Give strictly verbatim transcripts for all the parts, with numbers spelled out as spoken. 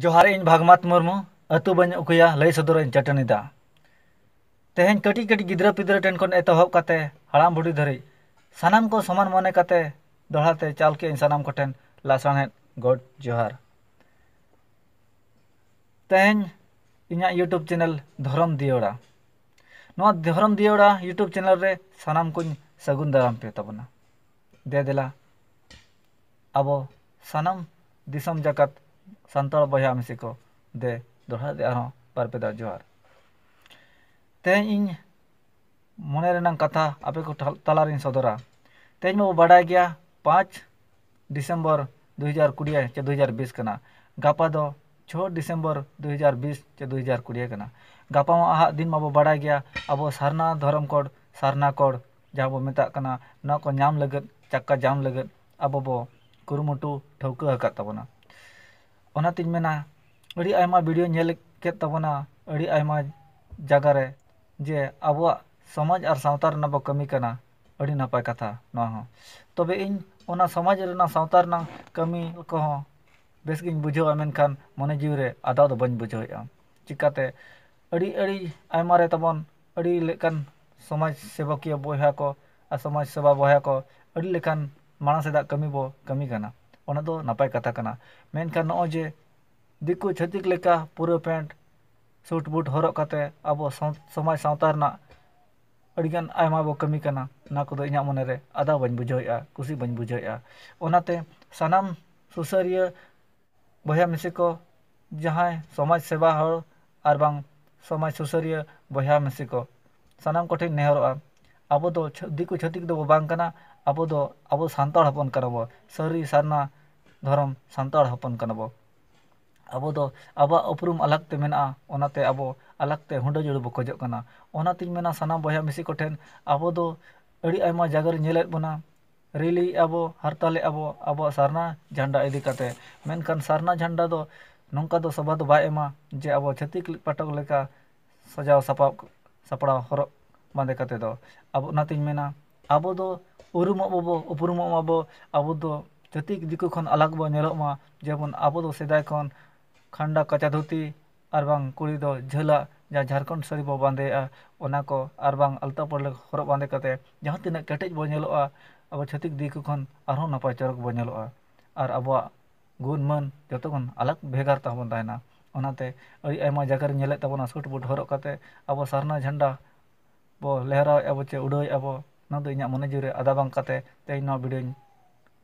ᱡᱚᱦᱟᱨ, ᱤᱧ ᱵᱷᱟᱜᱽᱢᱟᱛ ᱢᱩᱨᱢᱩ, ᱟᱹᱛᱩ ᱵᱟᱹᱧ ᱩᱠᱩᱭᱟ, ᱞᱟᱹᱭ ᱥᱚᱫᱚᱨᱟᱹᱧ ᱪᱟᱹᱴᱟᱹᱱᱤ ᱫᱟ᱾ ᱛᱮᱦᱮᱧ ᱠᱟᱹᱴᱤᱡ ᱠᱟᱹᱴᱤᱡ ᱜᱤᱫᱽᱨᱟᱹ ᱯᱤᱫᱽᱨᱟᱹ ᱴᱷᱮᱱ ᱠᱷᱚᱱ ᱮᱛᱚᱦᱚᱵ ᱠᱟᱛᱮ ᱦᱟᱲᱟᱢ ᱵᱩᱰᱷᱤ ᱫᱷᱟᱹᱨᱤᱡ ᱥᱟᱱᱟᱢ ᱠᱚ ᱥᱚᱢᱟᱱ ᱢᱚᱱᱮ ᱠᱟᱛᱮ ᱫᱚᱦᱲᱟ ᱛᱮ ᱪᱟᱞ ᱠᱮᱜ ᱟᱹᱧ ᱥᱟᱱᱟᱢ ᱠᱚᱴᱷᱮᱱ ᱞᱟᱥᱟᱲᱦᱮᱫ ᱜᱚᱰ ᱡᱚᱦᱟᱨ᱾ ᱛᱮᱦᱮᱧ ᱤᱧᱟᱹᱜ YouTube channel ᱫᱷᱚᱨᱚᱢ ᱫᱤᱭᱚᱲᱟ, ᱱᱚᱣᱟ ᱫᱷᱚᱨᱚᱢ ᱫᱤᱭᱚᱲᱟ YouTube channel ᱨᱮ ᱥᱟᱱᱟᱢ ᱠᱚᱧ ᱥᱟᱹᱜᱩᱱ ᱫᱟᱨᱟᱢ ᱯᱮ ᱛᱟᱵᱚᱱᱟ᱾ ᱫᱮ ᱫᱮᱞᱟ ᱟᱵᱚ ᱥᱟᱱᱟᱢ ᱫᱤᱥᱚᱢ ᱡᱟᱠᱟᱛ ᱥᱟᱱᱛᱟᱲ ᱵᱚᱭᱦᱟ ᱢᱤᱥᱤ ᱠᱚ, ᱫᱮ ᱫᱚᱦᱲᱟ ᱛᱮ ᱟᱨᱦᱚᱸ ᱵᱟᱨ ᱯᱮ ᱫᱷᱟᱣ ᱡᱚᱦᱟᱨ᱾ ᱛᱮᱦᱮᱧ ᱤᱧ ᱢᱚᱱᱮ ᱨᱮᱱᱟᱜ ᱠᱟᱛᱷᱟ ᱟᱯᱮ ᱠᱚ ᱴᱷᱟ-, ᱛᱟᱞᱟᱨᱤᱧ ᱥᱚᱫᱚᱨᱟ᱾ ᱛᱮᱦᱮᱧ ᱢᱟᱵᱚ ᱵᱟᱰᱟᱭ ᱜᱮᱭᱟ, ᱯᱟᱸᱪ ᱰᱤᱥᱮᱢᱵᱚᱨ ᱫᱩ ᱦᱟᱡᱟᱨ ᱠᱩᱲᱤ ᱪᱮ ᱫᱩ ᱦᱟᱡᱟᱨ ᱵᱤᱥ ᱠᱟᱱᱟ᱾ ᱜᱟᱯᱟ ᱫᱚ ᱪᱷᱚ ᱰᱤᱥᱮᱢᱵᱚᱨ ᱫᱩ ᱦᱟᱡᱟᱨ ᱵᱤᱥ ᱪᱮ ᱫᱩ ᱦᱟᱡᱟᱨ ᱠᱩᱲᱤ ᱠᱟᱱᱟ᱾ ᱜᱟᱯᱟ ᱢᱟ ᱟᱦᱟᱜ ᱫᱤᱱ ᱢᱟᱵᱚ ᱵᱟᱰᱟᱭ ᱜᱮᱭᱟ, ᱟᱵᱚ ᱥᱟᱨᱱᱟ ᱫᱷᱚᱨᱚᱢ ᱠᱳᱰ, ᱥᱟᱨᱱᱟ ᱠᱳᱰ ᱡᱟᱦᱟᱸ ᱵᱚ ᱢᱮᱛᱟᱜ ᱠᱟᱱᱟ, ᱱᱚᱣᱟ ᱠᱚ ᱧᱟᱢ ᱞᱟᱹᱜᱤᱫ, ᱪᱟᱠᱟ ᱧᱟᱢ ᱞᱟᱹᱜᱤᱫ ᱟᱵᱚ ᱵᱚ ᱠᱩᱨᱩᱢᱩᱴᱩ ᱴᱷᱟᱹᱣᱠᱟᱹ ᱟᱠᱟᱫ ᱛᱟᱵᱚᱱᱟ᱾ ᱚᱱᱟᱛᱤᱧ ᱢᱮᱱᱟ, ᱟᱹᱰᱤ ᱟᱭᱢᱟ video ᱧᱮᱞ ᱠᱮᱫ ᱛᱟᱵᱚᱱᱟ ᱟᱹᱰᱤ ᱟᱭᱢᱟ ᱡᱟᱭᱜᱟ ᱨᱮ, ᱡᱮ ᱟᱵᱚᱣᱟᱜ ᱥᱚᱢᱟᱡᱽ ᱟᱨ ᱥᱟᱶᱛᱟ ᱨᱮᱱᱟᱜ ᱵᱚ ᱠᱟᱹᱢᱤ ᱠᱟᱱᱟ᱾ ᱟᱹᱰᱤ ᱱᱟᱯᱟᱭ ᱠᱟᱛᱷᱟ ᱱᱚᱣᱟ ᱦᱚᱸ᱾ ᱛᱚᱵᱮ ᱤᱧ ᱚᱱᱟ ᱥᱚᱢᱟᱡᱽ ᱨᱮᱱᱟᱜ, ᱥᱟᱶᱛᱟ ᱨᱮᱱᱟᱜ ᱠᱟᱹᱢᱤ ᱠᱚᱦᱚᱸ ᱵᱮᱥ ᱜᱤᱧ ᱵᱩᱡᱷᱟᱹᱣᱟ, ᱢᱮᱱᱠᱷᱟᱱ ᱢᱚᱱᱮ ᱡᱤᱣᱤ ᱨᱮ ᱟᱫᱟᱣ ᱫᱚ ᱵᱟᱹᱧ ᱵᱩᱡᱷᱟᱹᱣᱮᱫᱼᱟ᱾ ᱪᱤᱠᱟᱹᱛᱮ? ᱟᱹᱰᱤ, ᱟᱹᱰᱤ ᱟᱭᱢᱟ ᱨᱮ ᱛᱟᱵᱚᱱ ᱟᱹᱰᱤ ᱞᱮᱠᱟᱱ ᱥᱚᱢᱟᱡᱽ ᱥᱮᱵᱚᱠᱤᱭᱟᱹ ᱵᱚᱭᱦᱟ ᱠᱚ ᱟᱨ ᱥᱚᱢᱟᱡᱽ ᱥᱮᱵᱟ ᱵᱚᱭᱦᱟ ᱠᱚ ᱟᱹᱰᱤ ᱞᱮᱠᱟᱱ ᱢᱟᱲᱟᱝ ᱥᱮᱫᱟᱜ ᱠᱟᱹᱢᱤ ᱵᱚ ᱠᱟᱹᱢᱤ ᱠᱟᱱᱟ᱾ ᱚᱱᱟ ᱫᱚ ᱱᱟᱯᱟᱭ ᱠᱟᱛᱷᱟ ᱠᱟᱱᱟ᱾ ᱢᱮᱱᱠᱷᱟᱱ ᱱᱚᱜᱼᱚᱭ ᱡᱮ ᱫᱤᱠᱩ ᱪᱷᱟᱹᱛᱤᱠ ᱞᱮᱠᱟ ᱯᱩᱨᱟᱹ pant suit boot ᱦᱚᱨᱚᱜ ᱠᱟᱛᱮ ᱟᱵᱚ ᱥᱟᱶ-, ᱥᱚᱢᱟᱡᱽ ᱥᱟᱶᱛᱟ ᱨᱮᱱᱟᱜ ᱟᱹᱰᱤᱜᱟᱱ ᱟᱭᱢᱟ ᱵᱚ ᱠᱟᱹᱢᱤ ᱠᱟᱱᱟ, ᱚᱱᱟ ᱠᱚᱫᱚ ᱤᱧᱟᱹᱜ ᱢᱚᱱᱮᱨᱮ ᱟᱫᱟ ᱵᱟᱹᱧ ᱵᱩᱡᱷᱟᱹᱣᱮᱫᱼᱟ, ᱠᱩᱥᱤ ᱵᱟᱹᱧ ᱵᱩᱡᱷᱟᱹᱣᱮᱫᱼᱟ᱾ ᱚᱱᱟᱛᱮ ᱥᱟᱱᱟᱢ ᱥᱩᱥᱟᱹᱨᱤᱭᱟᱹ ᱵᱚᱭᱦᱟ ᱢᱤᱥᱤ ᱠᱚ, ᱡᱟᱦᱟᱸᱭ ᱥᱚᱢᱟᱡᱽ ᱥᱮᱵᱟ ᱦᱚᱲ ᱟᱨ ᱵᱟᱝ ᱥᱚᱢᱟᱡᱽ ᱥᱩᱥᱟᱹᱨᱤᱭᱟᱹ ᱵᱚᱭᱦᱟ ᱢᱤᱥᱤ ᱠᱚ, ᱥᱟᱱᱟᱢ ᱠᱚᱴᱷᱮᱱ ᱱᱮᱦᱚᱨᱚᱜᱼᱟ, ᱟᱵᱚ ᱫᱚ ᱪᱷᱟᱹ-, ᱫᱤᱠᱩ ᱪᱷᱟᱹᱛᱤᱠ ᱫᱚᱵᱚ ᱵᱟᱝ ᱠᱟᱱᱟ, ᱟᱵᱚ ᱫᱚ, ᱟᱵᱚ ᱥᱟᱱᱛᱟᱲ ᱦᱚᱯᱚᱱ ᱠᱟᱱᱟ ᱵᱚ, ᱥᱟᱹᱨᱤ ᱥᱟᱨᱱᱟ ᱫᱷᱚᱨᱚᱢ ᱥᱟᱱᱛᱟᱲ ᱦᱚᱯᱚᱱ ᱠᱟᱱᱟ ᱵᱚ᱾ ᱟᱵᱚ ᱫᱚ ᱟᱵᱚᱣᱟᱜ ᱩᱯᱨᱩᱢ ᱟᱞᱟᱜᱽ ᱛᱮ ᱢᱮᱱᱟᱜᱼᱟ, ᱚᱱᱟᱛᱮ ᱟᱵᱚ ᱟᱞᱟᱜᱽ ᱛᱮ ᱦᱩᱰᱟᱹ ᱡᱩᱲᱩ ᱵᱚ ᱠᱷᱚᱡᱚᱜ ᱠᱟᱱᱟ᱾ ᱚᱱᱟᱛᱤᱧ ᱢᱮᱱᱟ ᱥᱟᱱᱟᱢ ᱵᱚᱭᱦᱟ ᱢᱤᱥᱤ ᱠᱚᱴᱷᱮᱱ, ᱟᱵᱚ ᱫᱚ ᱟᱹᱰᱤ ᱟᱭᱢᱟ ᱡᱟᱭᱜᱟ ᱨᱮ ᱧᱮᱞᱮᱫ ᱵᱚᱱᱟ, rally ᱟᱵᱚ, ᱦᱟᱨᱛᱟᱞᱮᱜᱼᱟ ᱵᱚ ᱟᱵᱚᱣᱟᱜ ᱥᱟᱨᱱᱟ ᱡᱷᱟᱱᱰᱟ ᱤᱫᱤ ᱠᱟᱛᱮ᱾ ᱢᱮᱱᱠᱷᱟᱱ ᱥᱟᱨᱱᱟ ᱡᱷᱟᱱᱰᱟ ᱫᱚ ᱱᱚᱝᱠᱟ ᱫᱚ ᱥᱚᱵᱷᱟ ᱫᱚ ᱵᱟᱭ ᱮᱢᱟ ᱡᱮ ᱟᱵᱚ ᱪᱷᱟᱹᱛᱤᱠ ᱯᱟᱴᱚᱠ ᱞᱮᱠᱟ ᱥᱟᱡᱟᱣ ᱥᱟᱯᱟᱵ, ᱥᱟᱯᱲᱟᱣ ᱦᱚᱨᱚᱜ ᱵᱟᱸᱫᱮ ᱠᱟᱛᱮ ᱫᱚ᱾ ᱟᱵᱚ, ᱚᱱᱟᱛᱤᱧ ᱢᱮᱱᱟ, ᱟᱵᱚ ᱫᱚ ᱩᱨᱩᱢᱚᱜ ᱵᱟᱵᱚ, ᱩᱯᱨᱩᱢᱚᱜ ᱢᱟᱵᱚ, ᱟᱵᱚ ᱫᱚ ᱪᱷᱟᱹᱛᱤᱠ ᱫᱤᱠᱩ ᱠᱷᱚᱱ ᱟᱞᱟᱜᱽ ᱵᱚ ᱧᱮᱞᱚᱜ ᱢᱟ᱾ ᱡᱮᱢᱚᱱ ᱟᱵᱚ ᱫᱚ ᱥᱮᱫᱟᱭ ᱠᱷᱚᱱ ᱠᱷᱟᱱᱰᱟ ᱠᱟᱪᱟ ᱫᱷᱩᱛᱤ ᱟᱨ ᱵᱟᱝ ᱠᱩᱲᱤ ᱫᱚ ᱡᱷᱟᱹᱞᱟᱜ ᱡᱟᱦᱟᱸ ᱡᱷᱟᱲᱠᱷᱚᱸᱰ ᱥᱟᱹᱲᱤ ᱵᱚ ᱵᱟᱸᱫᱮᱭᱮᱜᱼᱟ, ᱚᱱᱟ ᱠᱚ ᱟᱨ ᱵᱟᱝ ᱟᱞᱛᱟ ᱯᱟᱹᱲᱞᱟᱹᱠ ᱦᱚᱨᱚᱜ ᱵᱟᱸᱫᱮ ᱠᱟᱛᱮ ᱡᱟᱦᱟᱸ ᱛᱤᱱᱟᱹᱜ ᱠᱮᱴᱮᱡ ᱵᱚ ᱧᱮᱞᱚᱜᱼᱟ, ᱟᱵᱚ ᱪᱷᱟᱹᱛᱤᱠ ᱫᱤᱠᱩ ᱠᱷᱚᱱ ᱟᱨᱦᱚᱸ ᱱᱟᱯᱟᱭ ᱪᱚᱨᱚᱠ ᱵᱚ ᱧᱮᱞᱚᱜᱼᱟ᱾ ᱟᱨ ᱟᱵᱚᱣᱟᱜ ᱜᱩᱱ ᱢᱟᱹᱱ ᱡᱚᱛᱚ ᱠᱷᱚᱱ ᱟᱞᱟᱜᱽ ᱵᱷᱮᱜᱟᱨ ᱛᱟᱵᱚᱱ ᱛᱟᱦᱮᱱᱟ᱾ ᱚᱱᱟᱛᱮ ᱟᱹᱰᱤ ᱟᱭᱢᱟ ᱡᱟᱭᱜᱟ ᱨᱮ ᱧᱮᱞᱮᱫ ᱛᱟᱵᱚᱱᱟ ᱥᱩᱴ ᱵᱩᱴ ᱦᱚᱨᱚᱜ ᱠᱟᱛᱮ ᱟᱵᱚ ᱥᱟᱨᱱᱟ ᱡᱷᱟᱱᱰᱟ ᱵᱚ ᱞᱮᱦᱨᱟᱣᱮᱫᱼᱟ ᱵᱚ ᱪᱮ ᱩᱰᱟᱹᱣᱮᱫᱼᱟ ᱵᱚ, ᱱᱚᱣᱟ ᱫᱚ ᱤᱧᱟᱹᱜ ᱢᱚᱱᱮ ᱡᱤᱣᱤ ᱨᱮ ᱟᱫᱟ ᱵᱟᱝ ᱠᱟᱛᱮ ᱛᱮᱦᱮᱧ ᱱᱚᱣᱟ ᱵᱷᱤᱰᱤᱭᱳᱧ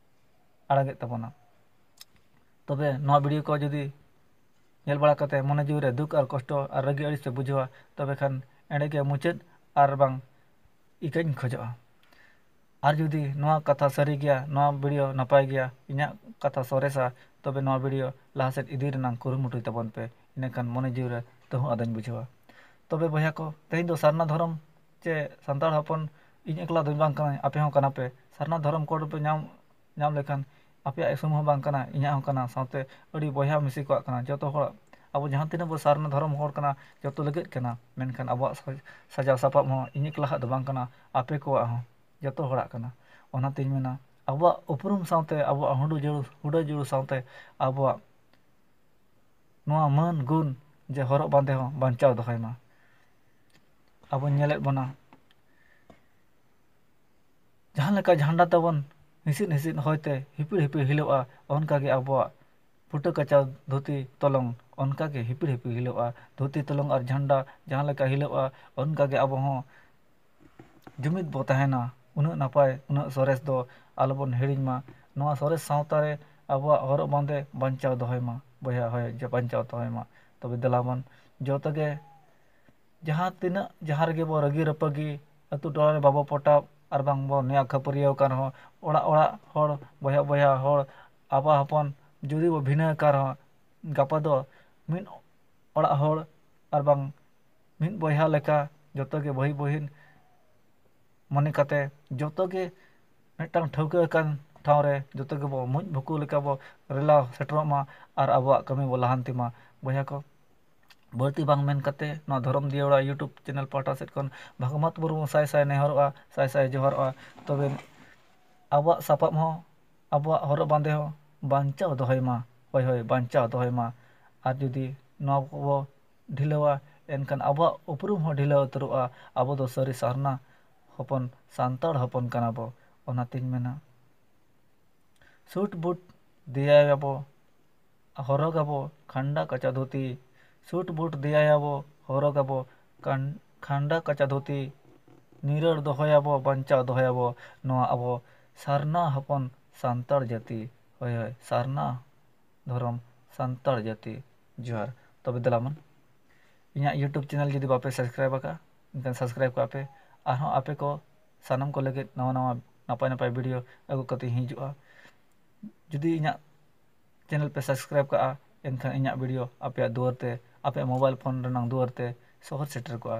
ᱟᱲᱟᱜᱮᱫ ᱛᱟᱵᱚᱱᱟ᱾ ᱛᱚᱵᱮ ᱱᱚᱣᱟ ᱵᱷᱤᱰᱤᱭᱳ ᱠᱚ ᱡᱩᱫᱤ ᱧᱮᱞ ᱵᱟᱲᱟ ᱠᱟᱛᱮ ᱢᱚᱱᱮ ᱡᱤᱣᱤ ᱨᱮ ᱫᱩᱠ ᱟᱨ ᱠᱚᱥᱴᱚ ᱟᱨ ᱨᱟᱹᱜᱤ ᱟᱹᱲᱤᱥ ᱯᱮ ᱵᱩᱡᱷᱟᱹᱣᱟ, ᱛᱚᱵᱮ ᱠᱷᱟᱱ ᱮᱸᱰᱮ ᱜᱮ ᱢᱩᱪᱟᱹᱫ ᱟᱨ ᱵᱟᱝ ᱤᱠᱟᱹᱧ ᱠᱷᱚᱡᱚᱜᱼᱟ᱾ ᱟᱨ ᱡᱩᱫᱤ ᱱᱚᱣᱟ ᱠᱟᱛᱷᱟ ᱥᱟᱹᱨᱤ ᱜᱮᱭᱟ, ᱱᱚᱣᱟ ᱵᱷᱤᱰᱤᱭᱳ ᱱᱟᱯᱟᱭ ᱜᱮᱭᱟ, ᱤᱧᱟᱹᱜ ᱠᱟᱛᱷᱟ ᱥᱚᱨᱮᱥᱟ, ᱛᱚᱵᱮ ᱱᱚᱣᱟ ᱵᱷᱤᱰᱤᱭᱳ ᱞᱟᱦᱟ ᱥᱮᱫ ᱤᱫᱤ ᱨᱮᱱᱟᱜ ᱠᱩᱨᱩᱢᱩᱴᱩᱭ ᱛᱟᱵᱚᱱ ᱯᱮ, ᱤᱱᱟᱹᱠᱷᱟᱱ ᱢᱚᱱᱮ ᱡᱤᱣᱤ ᱨᱮ ᱛᱟᱹᱦᱩ ᱟᱫᱟᱧ ᱵᱩᱡᱷᱟᱹᱣᱟ᱾ ᱛᱚᱵᱮ ᱵᱚᱭᱦᱟ ᱠᱚ, ᱛᱮᱦᱮᱧ ᱫᱚ ᱥᱟᱨᱱᱟ ᱫᱷᱚᱨᱚᱢ ᱪᱮ ᱥᱟᱱᱛᱟᱲ ᱦᱚᱯᱚᱱ ᱤᱧ ᱮᱠᱞᱟ ᱫᱚᱧ ᱵᱟᱝ ᱠᱟᱹᱱᱟᱹᱧ, ᱟᱯᱮ ᱦᱚᱸ ᱠᱟᱱᱟ ᱯᱮ᱾ ᱥᱟᱨᱱᱟ ᱫᱷᱚᱨᱚᱢ ᱠᱳᱰ ᱯᱮ ᱧᱟᱢ, ᱧᱟᱢ ᱞᱮᱠᱷᱟᱱ ᱟᱯᱮᱭᱟᱜ ᱥᱩᱢᱩᱝ ᱦᱚᱸ ᱵᱟᱝ ᱠᱟᱱᱟ, ᱤᱧᱟᱹᱜ ᱦᱚᱸ ᱠᱟᱱᱟ, ᱥᱟᱶᱛᱮ ᱟᱹᱰᱤ ᱵᱚᱭᱦᱟ ᱢᱤᱥᱤ ᱠᱚᱣᱟᱜ ᱠᱟᱱᱟ᱾ ᱡᱚᱛᱚ ᱦᱚᱲ, ᱟᱵᱚ ᱡᱟᱦᱟᱸ ᱛᱤᱱᱟᱹᱜ ᱵᱚ ᱥᱟᱨᱱᱟ ᱫᱷᱚᱨᱚᱢ ᱦᱚᱲ ᱠᱟᱱᱟ, ᱡᱚᱛᱚ ᱞᱟᱹᱜᱤᱫ ᱠᱟᱱᱟ, ᱢᱮᱱᱠᱷᱟᱱ ᱟᱵᱚᱣᱟᱜ ᱥᱟ-, ᱥᱟᱡᱟᱣ ᱥᱟᱯᱟᱵ ᱦᱚᱸ ᱤᱧ ᱮᱠᱞᱟᱣᱟᱜ ᱫᱚ ᱵᱟᱝ ᱠᱟᱱᱟ, ᱟᱯᱮ ᱠᱚᱣᱟᱜ ᱦᱚᱸ, ᱡᱚᱛᱚ ᱦᱚᱲᱟᱜ ᱠᱟᱱᱟ᱾ ᱚᱱᱟᱛᱤᱧ ᱢᱮᱱᱟ, ᱟᱵᱚᱣᱟᱜ ᱩᱯᱨᱩᱢ ᱥᱟᱶᱛᱮ, ᱟᱵᱚᱣᱟᱜ ᱦᱩᱰᱟᱹ ᱡᱩᱲᱩ, ᱦᱩᱰᱟᱹ ᱡᱩᱲᱩ ᱥᱟᱶᱛᱮ ᱟᱵᱚᱣᱟᱜ ᱱᱚᱣᱟ ᱢᱟᱹᱱ ᱜᱩᱱ ᱡᱮ ᱦᱚᱨᱚᱜ ᱵᱟᱸᱫᱮ ᱦᱚᱸ ᱵᱟᱧᱪᱟᱣ ᱫᱚᱦᱚᱭ ᱢᱟ᱾ ᱟᱵᱚ ᱧᱮᱞᱮᱫ ᱵᱚᱱᱟ, ᱡᱟᱦᱟᱸ ᱞᱮᱠᱟ ᱡᱷᱟᱱᱰᱟ ᱛᱟᱵᱚᱱ ᱦᱤᱸᱥᱤᱫ ᱦᱤᱸᱥᱤᱫ ᱦᱚᱭᱛᱮ ᱦᱤᱯᱤᱲ ᱦᱤᱯᱤᱲ ᱦᱤᱞᱟᱹᱜᱼᱟ, ᱚᱱᱠᱟᱜᱮ ᱟᱵᱚᱣᱟᱜ ᱯᱷᱩᱴᱟᱹ ᱠᱟᱪᱟ ᱫᱷᱩᱛᱤ ᱛᱚᱞᱚᱝ ᱚᱱᱠᱟᱜᱮ ᱦᱤᱯᱤᱲ ᱦᱤᱯᱤᱲ ᱦᱤᱞᱟᱹᱜᱼᱟ᱾ ᱫᱷᱩᱛᱤ ᱛᱚᱞᱚᱝ ᱟᱨ ᱡᱷᱟᱱᱰᱟ ᱡᱟᱦᱟᱸ ᱞᱮᱠᱟ ᱦᱤᱞᱟᱹᱜᱼᱟ, ᱚᱱᱠᱟᱜᱮ ᱟᱵᱚ ᱦᱚᱸ ᱡᱩᱢᱤᱫ ᱵᱚ ᱛᱟᱦᱮᱱᱟ᱾ ᱩᱱᱟᱹᱜ ᱱᱟᱯᱟᱭ, ᱩᱱᱟᱹᱜ ᱥᱚᱨᱮᱥ ᱫᱚ ᱟᱞᱚᱵᱚᱱ ᱦᱤᱲᱤᱧ ᱢᱟ᱾ ᱱᱚᱣᱟ ᱥᱚᱨᱮᱥ ᱥᱟᱶᱛᱟ ᱨᱮ ᱟᱵᱚᱣᱟᱜ ᱦᱚᱨᱚᱜ ᱵᱟᱸᱫᱮ ᱵᱟᱧᱪᱟᱣ ᱫᱚᱦᱚᱭ ᱢᱟ, ᱵᱚᱭᱦᱟ, ᱦᱳᱭ, ᱡᱮ ᱵᱟᱧᱪᱟᱣ ᱫᱚᱦᱚᱭ ᱢᱟ᱾ ᱛᱚᱵᱮ ᱫᱮᱞᱟ ᱵᱚᱱ ᱡᱚᱛᱚ ᱜᱮ ᱡᱟᱦᱟᱸ ᱛᱤᱱᱟᱹᱜ, ᱡᱟᱦᱟᱸ ᱨᱮᱜᱮ ᱵᱚ ᱨᱟᱹᱜᱤ ᱨᱟᱹᱯᱟᱹᱜᱤ, ᱟᱹᱛᱩ ᱴᱚᱞᱟ ᱨᱮ ᱵᱟᱵᱚ ᱯᱚᱴᱟᱣ ᱟᱨ ᱵᱟᱝ ᱵᱚ ᱱᱮᱭᱟᱣ ᱠᱷᱟᱹᱯᱟᱹᱨᱤᱭᱟᱹᱣ ᱟᱠᱟᱱ ᱨᱮᱦᱚᱸ, ᱚᱲᱟᱜ ᱚᱲᱟᱜ ᱦᱚᱲ, ᱵᱚᱭᱦᱟ ᱵᱚᱭᱦᱟ ᱦᱚᱲ, ᱟᱯᱟ ᱦᱚᱯᱚᱱ ᱡᱩᱫᱤ ᱵᱚ ᱵᱷᱤᱱᱟᱹ ᱟᱠᱟᱱ ᱨᱮᱦᱚᱸ, ᱜᱟᱯᱟ ᱫᱚ ᱢᱤᱫ ᱚᱲᱟᱜ ᱦᱚᱲ ᱟᱨ ᱵᱟᱝ ᱢᱤᱫ ᱵᱚᱭᱦᱟ ᱞᱮᱠᱟ ᱡᱚᱛᱚ ᱜᱮ ᱵᱷᱟᱹᱭ ᱵᱚᱦᱤᱱ ᱢᱚᱱᱮ ᱠᱟᱛᱮ ᱡᱚᱛᱚ ᱜᱮ ᱢᱤᱫᱴᱟᱝ ᱴᱷᱟᱹᱣᱠᱟᱹ ᱟᱠᱟᱱ ᱴᱷᱟᱶ ᱨᱮ ᱡᱚᱛᱚ ᱜᱮᱵᱚ ᱢᱩᱸᱡ ᱵᱷᱩᱠᱩ ᱞᱮᱠᱟ ᱵᱚ ᱨᱮᱞᱟ ᱥᱮᱴᱮᱨᱚᱜ ᱢᱟ ᱟᱨ ᱟᱵᱚᱣᱟᱜ ᱠᱟᱹᱢᱤ ᱵᱚ ᱞᱟᱦᱟᱱᱛᱤ ᱢᱟ᱾ ᱵᱚᱭᱦᱟ ᱠᱚ, ᱵᱟᱹᱲᱛᱤ ᱵᱟᱝ ᱢᱮᱱ ᱠᱟᱛᱮ ᱱᱚᱣᱟ ᱫᱷᱚᱨᱚᱢ ᱫᱤᱭᱟᱹᱲᱟ YouTube ᱪᱮᱱᱮᱞ ᱯᱟᱦᱴᱟ ᱥᱮᱫ ᱠᱷᱚᱱ ᱵᱷᱟᱜᱽᱢᱟᱛ ᱢᱩᱨᱢᱩ ᱥᱟᱭ ᱥᱟᱭ ᱱᱮᱦᱚᱨᱚᱜᱼᱟ, ᱥᱟᱭ ᱥᱟᱭ ᱡᱚᱦᱟᱨᱚᱜᱼᱟ᱾ ᱛᱚᱵᱮ ᱟᱵᱚᱣᱟᱜ ᱥᱟᱯᱟᱵ ᱦᱚᱸ, ᱟᱵᱚᱣᱟᱜ ᱦᱚᱨᱚᱜ ᱵᱟᱸᱫᱮ ᱦᱚᱸ ᱵᱟᱧᱪᱟᱣ ᱫᱚᱦᱚᱭ ᱢᱟ᱾ ᱦᱳᱭ, ᱦᱳᱭ, ᱵᱟᱧᱪᱟᱣ ᱫᱚᱦᱚᱭ ᱢᱟ᱾ ᱟᱨ ᱡᱩᱫᱤ ᱱᱚᱣᱟ ᱠᱚᱵᱚ ᱰᱷᱤᱞᱟᱹᱣᱟ, ᱮᱱᱠᱷᱟᱱ ᱟᱵᱚᱣᱟᱜ ᱩᱯᱨᱩᱢ ᱦᱚᱸ ᱰᱷᱤᱞᱟᱹᱣ ᱩᱛᱟᱹᱨᱚᱜᱼᱟ᱾ ᱟᱵᱚ ᱫᱚ ᱥᱟᱹᱨᱤ ᱥᱟᱨᱱᱟ ᱦᱚᱯᱚᱱ, ᱥᱟᱱᱛᱟᱲ ᱦᱚᱯᱚᱱ ᱠᱟᱱᱟ ᱵᱚ᱾ ᱚᱱᱟᱛᱤᱧ ᱢᱮᱱᱟ, ᱥᱩᱴ ᱵᱩᱴ ᱫᱮᱭᱟᱭᱟᱵᱚ, ᱦᱚᱨᱚᱜᱟᱵᱚ ᱠᱷᱟᱱᱰᱟ ᱠᱟᱪᱟ ᱫᱷᱩᱛᱤ᱾ ᱥᱩᱴ ᱵᱩᱴ ᱫᱮᱭᱟᱭᱟᱵᱚ, ᱦᱚᱨᱚᱜᱟᱵᱚ ᱠᱟᱱ-, ᱠᱷᱟᱱᱰᱟ ᱠᱟᱪᱟ ᱫᱷᱩᱛᱤ᱾ ᱱᱤᱨᱟᱹᱲ ᱫᱚᱦᱚᱭᱟᱵᱚ, ᱵᱟᱧᱪᱟᱣ ᱫᱚᱦᱚᱭᱟᱵᱚ ᱱᱚᱣᱟ ᱟᱵᱚ ᱥᱟᱨᱱᱟ ᱦᱚᱯᱚᱱ ᱥᱟᱱᱛᱟᱲ ᱡᱟᱹᱛᱤ᱾ ᱦᱳᱭ, ᱦᱳᱭ, ᱥᱟᱨᱱᱟ ᱫᱷᱚᱨᱚᱢ ᱥᱟᱱᱛᱟᱲ ᱡᱟᱹᱛᱤ᱾ ᱡᱚᱦᱟᱨ᱾ ᱛᱚᱵᱮ ᱫᱮᱞᱟ ᱵᱚᱱ, ᱤᱧᱟᱹᱜ YouTube channel ᱡᱩᱫᱤ ᱵᱟᱯᱮ subscribe ᱟᱠᱟᱫᱼᱟ, ᱮᱱᱠᱷᱟᱱ subscribe ᱠᱟᱜ ᱯᱮ᱾ ᱟᱨᱦᱚᱸ ᱟᱯᱮ ᱠᱚ ᱥᱟᱱᱟᱢ ᱠᱚ ᱞᱟᱹᱜᱤᱫ ᱱᱟᱣᱟ ᱱᱟᱣᱟ ᱱᱟᱯᱟᱭ ᱱᱟᱯᱟᱭ video ᱟᱹᱜᱩ ᱠᱟᱛᱮ ᱤᱧ ᱦᱤᱡᱩᱜᱼᱟ᱾ ᱡᱩᱫᱤ ᱤᱧᱟᱹᱜ channel ᱯᱮ subscribe ᱠᱟᱜᱼᱟ, ᱮᱱᱠᱷᱟᱱ ᱤᱧᱟᱹᱜ video ᱟᱯᱮᱭᱟᱜ ᱫᱩᱣᱟᱹᱨ ᱛᱮ, ᱟᱯᱮᱭᱟᱜ mobile phone ᱨᱮᱱᱟᱜ ᱫᱩᱣᱟᱹᱨ ᱛᱮ ᱥᱚᱦᱚᱨ ᱥᱮᱴᱮᱨ ᱠᱚᱜᱼᱟ᱾